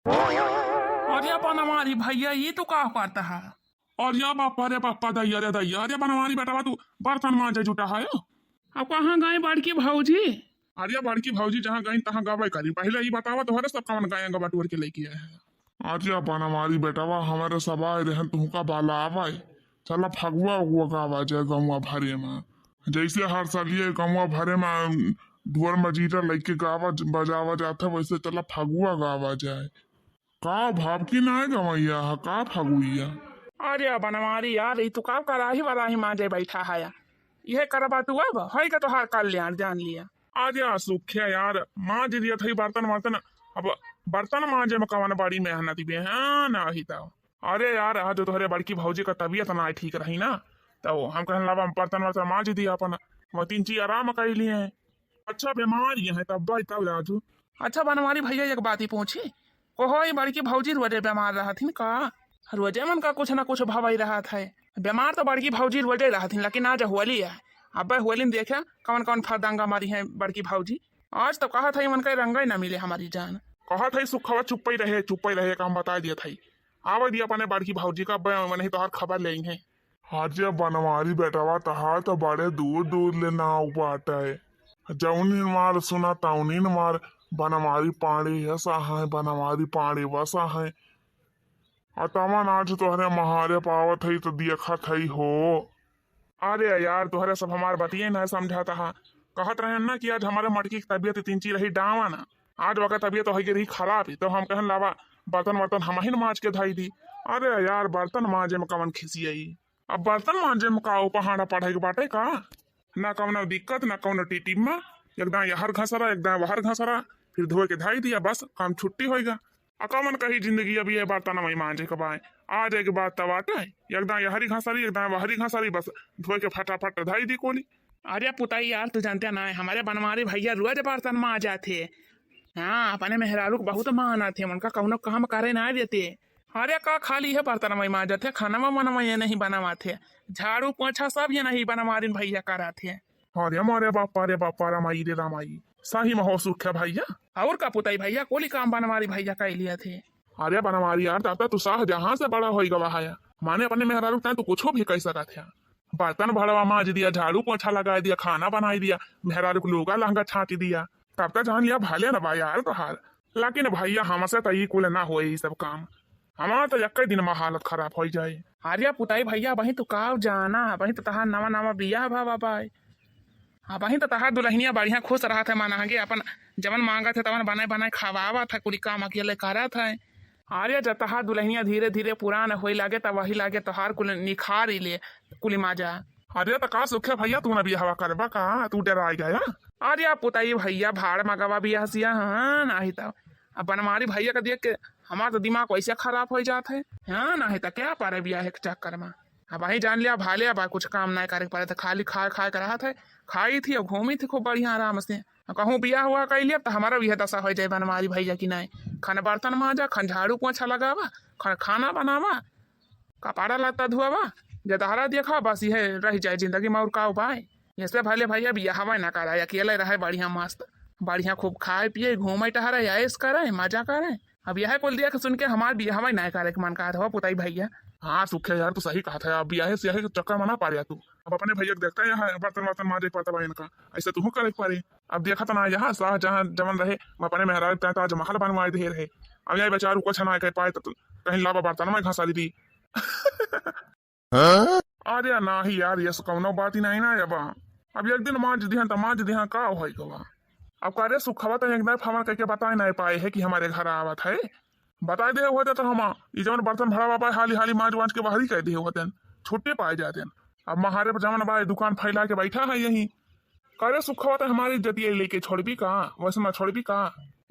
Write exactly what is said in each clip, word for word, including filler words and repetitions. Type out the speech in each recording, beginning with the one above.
अरे बनवारी भैया, ई तू का करत ह? अरे बापा रे बापा, दैया रे दैया, अरे बनवारी बेटवा, तू बर्तन मांजे जुटा है? अब कहाँ गए बड़की भौजी? अरे बड़की भौजी जहाँ गई तहाँ गबे करी। पहिले ई बतावा, तोहरे सब कवन गाय बटोर के लेके आए हैं? अरे बनवारी बेटवा, हमरे सब आए रहन, तुहका बाला आवे। चला फगुआ उगुआ गावा जाए गौवा भरे में। जैसे हर सालिए गौवा भरे में ढोल मजीरा लेके गावा ज-, बजावा जात है, वैसे चला फगुआ गावा जाए। का भाव की ना गवैया है, का फगुइया? अरे बनवारी यार, ई तू का कराही वराही मांजे बैठा है? यह करबा तू अब, है का तोहार कल्याण, जान लिया। अरे सुखिया यार, मांज दिया था बर्तन वर्तन। अब बर्तन मांजे में कवन बड़ी मेहनत बे, हाँ, ना ही था। अरे यार, आज तोहरे बड़की भौजी का तबीयत ना ठीक रही ना, तो हम कहन लावा बर्तन वर्तन मांज दिया अपन, वो तीन चीज आराम कर लिए हैं। अच्छा, बीमार ये है तब भाई, तब राजू। अच्छा बनवारी भैया, एक बात ही पूछी, को हो, ई बड़की भौजी रोजे बीमार रहथिन का? रोजे मन का कुछ ना कुछ भवाई रहत है। बीमार तो बड़की भौजी रोजे रहथिन, लेकिन आज होली है। अब्बे होली में देखे कौन कौन फरदंगा मारी है बड़की भौजी। आज तो कहत है मन का रंगा ही ना मिले हमारी जान। कहत है सुखवा चुप्पे रहे, चुप्पे रहे, काम बता दिया था। आवे दिया अपने बड़की भौजी का, अब्बे मन ही तोहार खबर ले हैं। अरे बनवारी बेटवा, तहार तो बड़े दूर दूर ले नाव बाटे। जौनी मार सुना तौनी मार, बनवारी पाड़े वसा है, बनवारी पाड़े वसा है। और तमन आज तोहरे महारे पावत है तो देखत है हो। अरे यार, तोहरे सब हमार बतिये ना समझाता हा। कहत रहे ना कि आज हमारे मटकी की तबीयत इतनी रही डावा ना, आज वका तबीयत हो गई रही खराब ही, तो हम कहन लावा बर्तन वर्तन हम ही मांज के धई दी। अरे यार, बर्तन मांजे में कवन खिसियाई? अब बर्तन मांजे में का पहाड़ा पढ़े के बाटे का? ना कौनो दिक्कत, ना कौनो टिटिम्मा। एक दाएं यहर घसरा, एक दाएं वहर घसरा, फिर धोए के धाई दिया, बस काम छुट्टी होइगा। आ कौन कही जिंदगी अब ये बर्तन में मांजे के बाय? आज एक बात तब आटे, एक दाएं यहरी घसरी, एक दाएं वहरी घसरी, बस धोए के फटाफट धाई दी कोली। अरे पुताई यार, तू जानते ना है, हमारे बनवारी भैया रोज बर्तन मांजाथे। हाँ, अपने मेहरारू को बहुत मानथे, उनका कौनो काम करे ना देते। अरे का खाली है बर्तन में मांजथे, खाना में मनवा ये नहीं बनावथे, झाड़ू पोछा सब ये नहीं बनवारिन भैया कराथे। अरे मारे बापा रे बापा, रामाई रे रामाई, सही में हो सुख है भैया। और का पुताई भैया, कोली काम बनवारी भैया कर लिया थे। अरे बनवारी यार, तब तक तू शाहजहां से बड़ा होई गवा है, माने अपने मेहरारू के तू कुछो भी कह सकत है। बर्तन भड़वा मांज दिया, झाड़ू पोछा लगाई दिया, खाना बनाई दिया, मेहरारू के लुगा लहंगा छांट दिया, तब तक जान लिया भले न बा यार तोहार। लेकिन भैया, हमसे तो ई कुल ना होए ई सब काम, हमार तो एक दिन में हालत खराब हो जाए। अरे पुताई भैया, अबहीं तो का जाना, अबहीं तो तहार नवा नवा बियाह भवा बाय। अबहीं तो तहार दुल्हनिया बढ़िया खुश रहत है, मन आगे अपन जवन मांगत है तवन बनाए बनाए खवावत है, कुली काम अकेले करत है। अरे जब तहार दुल्हनिया धीरे धीरे पुरान होई लागे, तब वही लागे तोहार कुल निखार ही ले, कुली माजा। अरे तो का सुखे भैया, तू ना बियाहवा करबा का? तू डराई गया? अरे पुताई भैया, भाड़ मगवा बियाह सिया, हाँ, नाही तो अब बनवारी भैया का देख के हमार तो दिमाग वैसे खराब हो जात है। हाँ, नाही तो क्या पारे बियाह के चक्कर में। अब वही जान लिया, भाले अब कुछ काम नहीं करे के पड़े, तो खाली खाए खाए के रहत है, खाई थी और घूमी थी खूब बढ़िया आराम से। कहूँ बियाह हुआ कह लिया तो हमारा भी यह दशा हो जाए बनवारी भैया की नहीं, खन बर्तन मांजा, खन झाड़ू पोछा लगावा, खन खाना बनावा, कपड़ा लत्ता धुआवा, जदहरा देखा, बस यह रह जाए जिंदगी में, और का उपाय? ऐसे भले भैया बियाहवा ना कराए, अकेले रहे बढ़िया मस्त, बढ़िया खूब खाए पिए, घूमे टहरे, ऐश करे, मजा करे। अब यह कुल देख सुन के हमार बियाहवा ना करे के मन कहत हो पुताई भैया। हाँ सुखे यार, तू सही कहत है, अब बियाहे सियाहे के चक्कर में ना पड़ जा तू। अब अपने भैया के देखता है, यहाँ बर्तन वर्तन मांजे पड़ता बा इनका, ऐसे तू करे के पड़े। अब देखा तो ना यहाँ शाहजहां जवन रहे, वो अपने मेहरारू के ताजमहल बनवाए दे रहे। अब यही बेचारू कुछ ना कर पाए तो कहीं लावा बर्तन में घसा दी। अरे नाही यार, यस कौनो बात ही नहीं ना। अब अब एक दिन मांज दिहन त मांज दिहन, का होई गवा? अब का रे सुखवा तो एक दाई फोन करके बताए नहीं पाए है कि हमारे घर आवत है। बताए दे होते तो हम ई जवन बर्तन भड़ा बापा हाली हाली मांज वांज के बाहरी कर दिए होते, छुट्टी पाए जाते। अब महारे पर जवन बा दुकान फैला के बैठा है यही। का रे सुखवा तो हमारी इज्जतिया लेके छोड़बी का? वैसे ना छोड़बी का?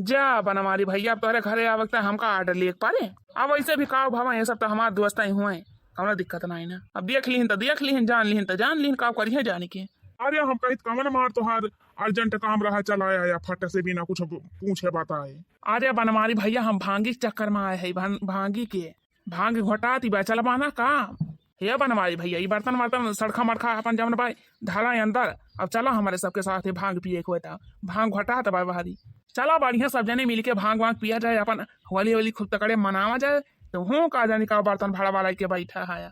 जा बनवारी भैया, अब तोहरे घरे आवक त हमका ऑर्डर लिए के पारे। अब वैसे भी काव भवा, ये सब तो हमार दोस्त ही हुए, कौनो दिक्कत नहीं ना। अब देख लिहिन तो देख लिहिन, जान लिहिन तो जान लिहिन, काव करिए जाने के। अरे हम कहित कमन मार तोहार अर्जेंट काम रहा, चला आया फट से बिना कुछ पूछे बताए। अरे बनवारी भैया, हम भांगी के चक्कर में आए है, भां-, भांगी के, भांग घोटाती बा, चलबा ना का? हे बनवारी भैया, ई बर्तन वर्तन सड़खा मड़खा अपन जवन बा, धारा अंदर। अब चला हमारे सबके साथ ही भांग पिए के होता, भांग घोटात बा भारी। चला बढ़िया सब जने मिलके भांग वांग पिया जाए, अपन होली होली खूब तकड़े मनावा जाए। तुहूँ का जानी का बर्तन भड़वा लाइके बैठा है।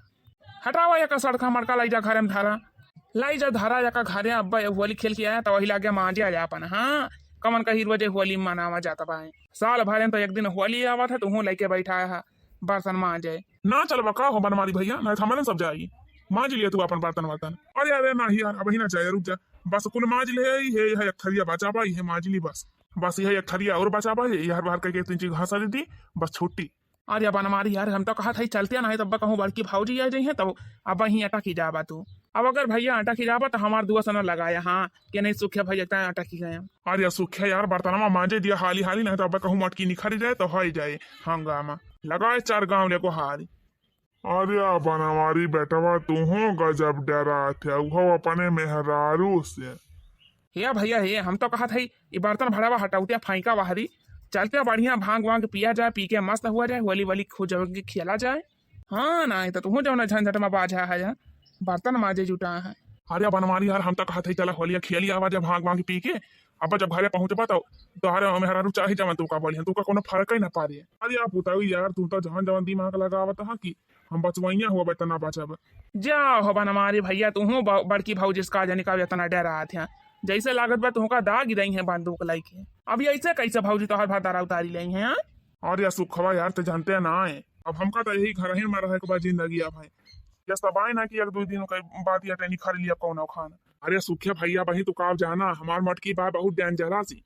हटावा एक सड़का मड़का, लाई जा घरे में धरा, लाई जा धरा एक घरे। अब होली खेल के आया तो वही लागे मांजे आ जा अपन। हाँ, कमन कही रोजे होली मनावा जात बा। साल भरे में तो एक दिन होली आवत है, तुहूँ लेके बैठा है बर्तन मांजे। ना चलबा का हो बनवारी भैया, नहीं तो हमरे सब जाई, मांज लिया तू अपन बर्तन वर्तन। अरे अरे नहीं यार, अबही ना जाए, रुक जा, बस कुल मांज ले, ये है एक थरिया बचा बा, ये मांज ली बस। बस यह एक थरिया और बचा बा, ये हर बार कह के तीन चीज घासा दे दी, बस छुट्टी। अरे बनवारी यार, हम तो कहत हई चलते ना है, तब कहूँ बड़की भौजी आ जाई है, तब अबही अटकी जाबा तू। अब अगर भैया अटकी जाबा तो हमार दुआ से ना लगाया, हाँ, कि नहीं सुखिया भैया इतना अटकी गए। अरे सुखिया यार, बर्तनवा मांजे दिया हाली हाली, नहीं तो अब कहूँ मटकी निखर जाए तो हो जाए हंगामा। लगाए चार गाँव लेको हारी। अरे बनवारी बेटवा, तुहूँ गजब डरात है, उहो अपने मेहरारू से। हे भैया हे, हम तो कहत हई, ई बर्तन भड़वा हटौतिया फेंका बाहरी, चलते बढ़िया भांग वांग पिया जाए, पी के मस्त हुआ जाए, होली वली खूब जम के खेला जाए। हाँ, ना तो तुहूँ जौन झंझट में बाझा है, बर्तन मांजे जुटा है। अरे बनवारी यार, हम तो कहत हई चला होलिया खेली आवा जा भांग वांग पी के, अब जब घरे पहुँचबा तो तोहरे मेहरारू चाहे जवन तू का बोली, तू का कोनो फर्क ही ना पारे। अरे आप बताऊ यार, तू तो जवन जवन दिमाग लगावत हा कि हम बचवइया हुआ बा, इतना बचब। जा हो बनवारी भैया, तुहूँ ब-, बड़की भौजी से का जानी का इतना डरात है, जैसे लागत बा तुहूँ का दाग दई है बंदूक लइके। अब ऐसे कैसे भौजी तोहर भतारा उतारी लई है, हाँ? अरे सुखवा यार, ते जानते ना है, अब हमका तो यही घर ही में रहे के बा जिंदगी। अब है ये सब आए ना कि एक दो दिन के बाद ये टैनी खा लिया कौनो खान। अरे सुखिया भैया, बही तू का जाना, हमार मटकी बा बहुत डेंजर सी,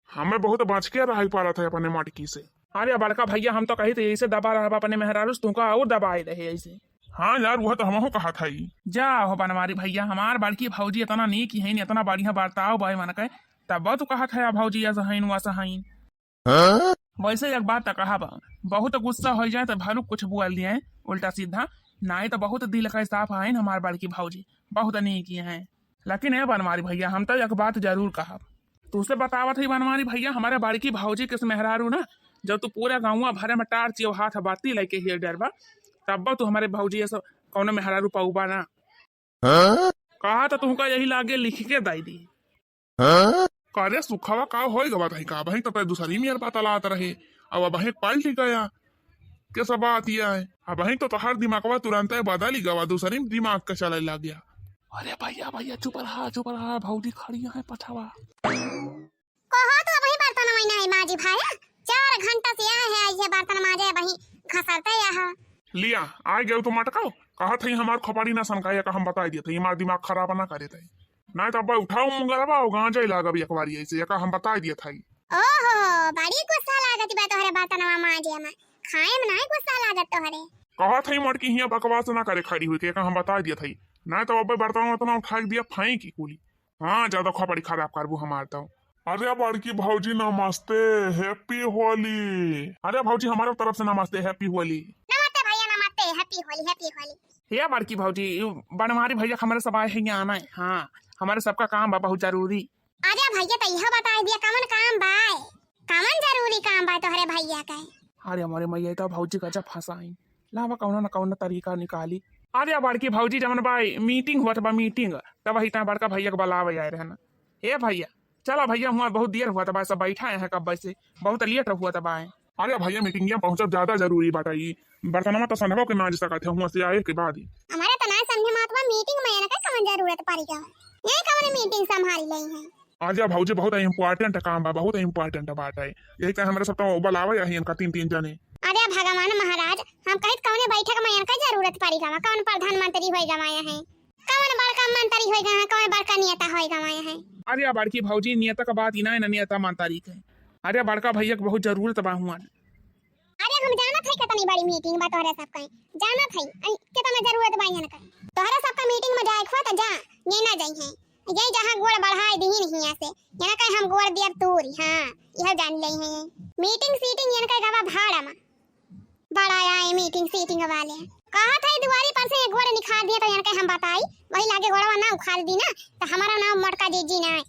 हमें बहुत बच के रहे पड़त है अपने मटकी से। अरे बड़का भैया, हम तो कही थे यही से दबा रहबा अपने मेहरारू से, तुमका और दबाए रहे ऐसे। हाँ यार, वह तो हमहू कहत हई। जा हो बनवारी भैया, हमार बड़की भौजी इतना नीक है, इतना बढ़िया बर्ताव बा मन के, तब तू कहत है भौजी ऐसा हईन वैसा हईन। हाँ? वैसे एक बात तो कहा बा, बहुत गुस्सा हो जाए तो भालू कुछ बोल दिए उल्टा सीधा, नाई तो बहुत दिल का साफ है हमार बड़की भौजी, बहुत नीक है। लेकिन ए बनवारी भैया, हम तो एक बात जरूर कहब, तुसे बतावत हई बनवारी भैया, हमारे बड़की भौजी के मेहरारू ना, जब तू पूरा गाँव भरे में टार्च और हाथ बाती लेके हिल डरबा, तब तू हमारे भौजी ऐसा कौनो मेहरारू पाऊबा ना। हाँ? कहा तो तुमका यही लागे लिख के दाई दी। हाँ? करे सुखवा का होई गवा तही का, बही तो तय दूसरी मियर बात लात रहे, अब बही पलट गया। कैसा बात यह है? अब बही तो तोहार दिमागवा तुरंत बदल ही गवा, दूसरी दिमाग का चले लग गया। अरे भैया, भैया, चुप रहा, चुप रहा, भौजी खड़ी है पछवा। कहो तो अबही बर्तन मांजे ना है माजी भाया, चार घंटा से आए हैं, ये बर्तन मांजे अबही घसरते यहाँ। लिया, आ गए तो मटकाओ, कहा था हमार खोपड़ी ना सनकाया का हम बताई दिया था, हमार दिमाग खराब ना करे थे। नहीं तो अब उठाओ मुंगरवा और गांजा ही लागब एक बारी ऐसे, एका हम बताई दिया था। ओहो, बड़ी गुस्सा लागत बा तोहरे बर्तनवा मांजे में, खाए में नहीं गुस्सा लागत तोहरे। कहा था मटकी हिया बकवास ना करे खड़ी हुई के, एका हम बताई दिया था। नहीं तो अब बर्तन उतना उठा के दिया फेंक ही कूली। हाँ, ज्यादा खोपड़ी खराब करबू हमार तो। अरे बड़की भौजी नमस्ते, happy होली। अरे भौजी हमारे तरफ से नमस्ते, happy होली। नमस्ते भैया नमस्ते, happy होली, happy होली। हे बड़की भौजी, यू बनवारी भैया हमारे सब आए हैं यहाँ आना है। हाँ, हमारे सबका काम बा बहुत जरूरी। अरे भैया तो यह बताई दिया कौन काम बा, कौन जरूरी काम बा तोहरे भैया के? अरे हमारे मैया तो भौजी का जब फंसाई, लावा कौनो न कौनो तरीका निकाली। अरे बड़की भौजी जमन बा meeting हुआ बा meeting, तब वही ता बड़का भैया के बुलावे आए रहना। ए भैया, चला भैया, हुआ बहुत देर हुआ बा, सब बैठा है कब से, बहुत late हुआ बा। अरे भैया, meeting में पहुंचब ज्यादा जरूरी बाटा, ई बर्तनवा तो संढवा के मांज सकत है, हुआ से आए के बाद ही। हमारे तो ना समझ में आत बा, meeting में इनका कौन जरूरत पड़ी गवा, ये कौन meeting संभाली लई है? अरे भौजी, बहुत important काम बा, बहुत important बात है, यही कारण हमारे सब तो बुलावे है इनका तीन तीन जने। अरे भगवान महाराज, हम कहित कौने बैठक में इनका जरूरत पड़ी गवा, कौन प्रधानमंत्री होई गवा है? कौन बड़का मंत्री होई गवा है, कौन बड़का नेता होई गवा है? अरे बड़की भौजी, नेता का बात ही ना है, ना नेता मंत्री के। अरे बड़का भैया के बहुत जरूरत बा हुआ। अरे हम जानत है कितनी बड़ी meeting बा तोहरे सबके, जानत है, अई, कितना जरूरत बा इनका। तोहरे सबका meeting में जाए के हुआ तो जा, ये ना जाई है, ये जहाँ गोड़ बढ़ाए दी नहीं यहाँ से, यहाँ कहीं हम गोड़ दिया तूरी। हाँ, यह जान ले है, meeting seating इनका गवा भाड़ा में। बड़ा आए meeting seating वाले। कहा था दुआरी पर से गोड़ निखार दिया तो इनके हम बताई, वही लागे गोड़वा ना उखाड़ दी ना, तो हमारा नाम मोटका जीजी ना है।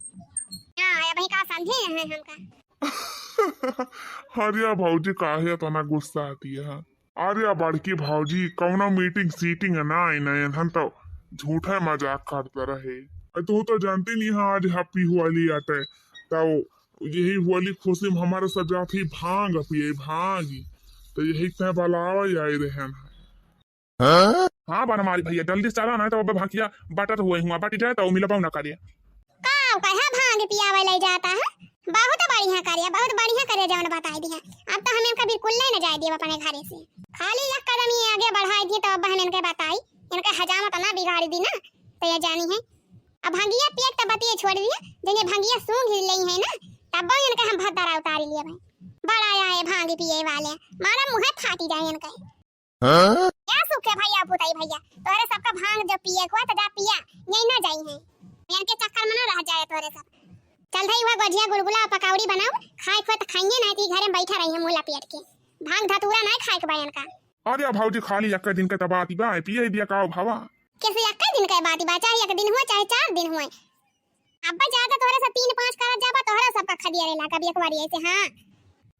हाँ, अब ही का समझे हैं हमका। अरे भौजी, काहे इतना गुस्सा आती है? अरे बड़की भौजी, कौनो meeting seating ना आई ना, इन्हन तो झूठे मजाक करते रहे। अरे तू तो जानती नहीं है, आज happy होली आटे, तो यही होली खुशी में हमारे साथ जात ही भांग पिए, भांग। तो यही तय बलावा आए रहन है। हाँ? हाँ, बनमारी भैया, जल्दी से चला, नहीं तो अब भंगिया बटत हुए हुआ, बट जाए तो मिलबो ना करे। का कहा भांग पियावे ले जाता है? बहुत बढ़िया करे, बहुत बढ़िया करे, जवन बताई दिया। अब तो हम इनका बिल्कुल ले न जाए दिए अपने घरे से। खाली एक कदम ये आगे बढ़ाई दिए तो अब हम इनके बताई, इनके हजामत ना बिगाड़ दी ना, तो ये जानी है। अब भंगिया पिए तो बतिये छोड़ दिया, जने भंगिया सूंघ ही लेई है ना, तब इनके हम भद्दरा उतारी लिए भाई। बड़ा आए भांग पिए वाले, मारा मुँह फाटी जाए इनके। हाँ? क्या सुख है भैया, पुताई भैया, तोहरे सबका भांग जो पिए के हुआ तो जा पिया, यही ना जाई है। इनके चक्कर में ना रह जाए तोहरे सब। चल भाई, वह गोजिया गुलगुला पकौड़ी बनाओ, खाए के हुआ तो खाइए, नहीं तो ई घरे में बैठा रही है मुँह लपेट के। भांग धतूरा नहीं खाए के बा इनका। अरे भौजी, खाली एक दिन के तो बात बा, पिए दिया का भावा। कैसे एक दिन के बात बा, चाहे एक दिन हुए चाहे चार दिन हुए। अब्बा ज्यादा तोहरे सब तीन पाँच करत जाबा, तोहरे सबका खदिया रे लागा बियकवारी ऐसे, हाँ।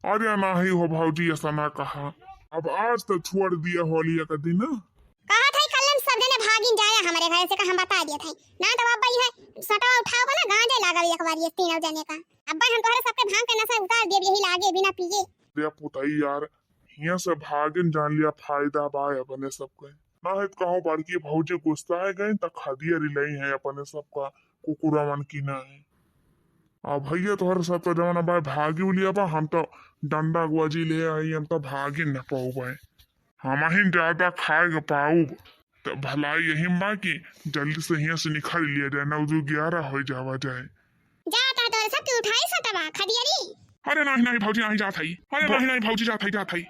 अरे नाही हो भौजी, ऐसा ना कहा। अब आज तो छोड़ दिया होली एक दिन। कहा था कल्लन सब जने भागिन जाया हमरे घरे से, का हम बता दिया था। ना तो अब्बा ये सटवा उठाओ ना, गांजे लागा बियकवारी ऐसे तीनों जने का। अब्बा हम तोहरे सबके भांग के नशा उतार दिए, यही लागे बिना पिए। अरे पुताई यार, हियां से भागिन जान लिया, फायदा बा अपने सबके। ना है तो कहो बड़की भौजी गुस्सा है गई तो खदिया रिलाई है अपने सबका कुकुरा मन की ना है। आ भैया तोहरे सब तो जमाना बा भागी उलिया बा, हम तो डंडा गुआजी ले आई, हम तो भागी न पाऊ बा। हम ही ज्यादा खाए के पाऊब, तो भलाई यही बा कि जल्दी से हियां से निकल लिया जाए, नौ दो ग्यारह हो जावा जाए। जाता तोहरे सब के उठाई सटवा खदियरी। अरे नाही नाही भौजी नाही जात हई, अरे नाही नाही भौजी जात हई, जात हई।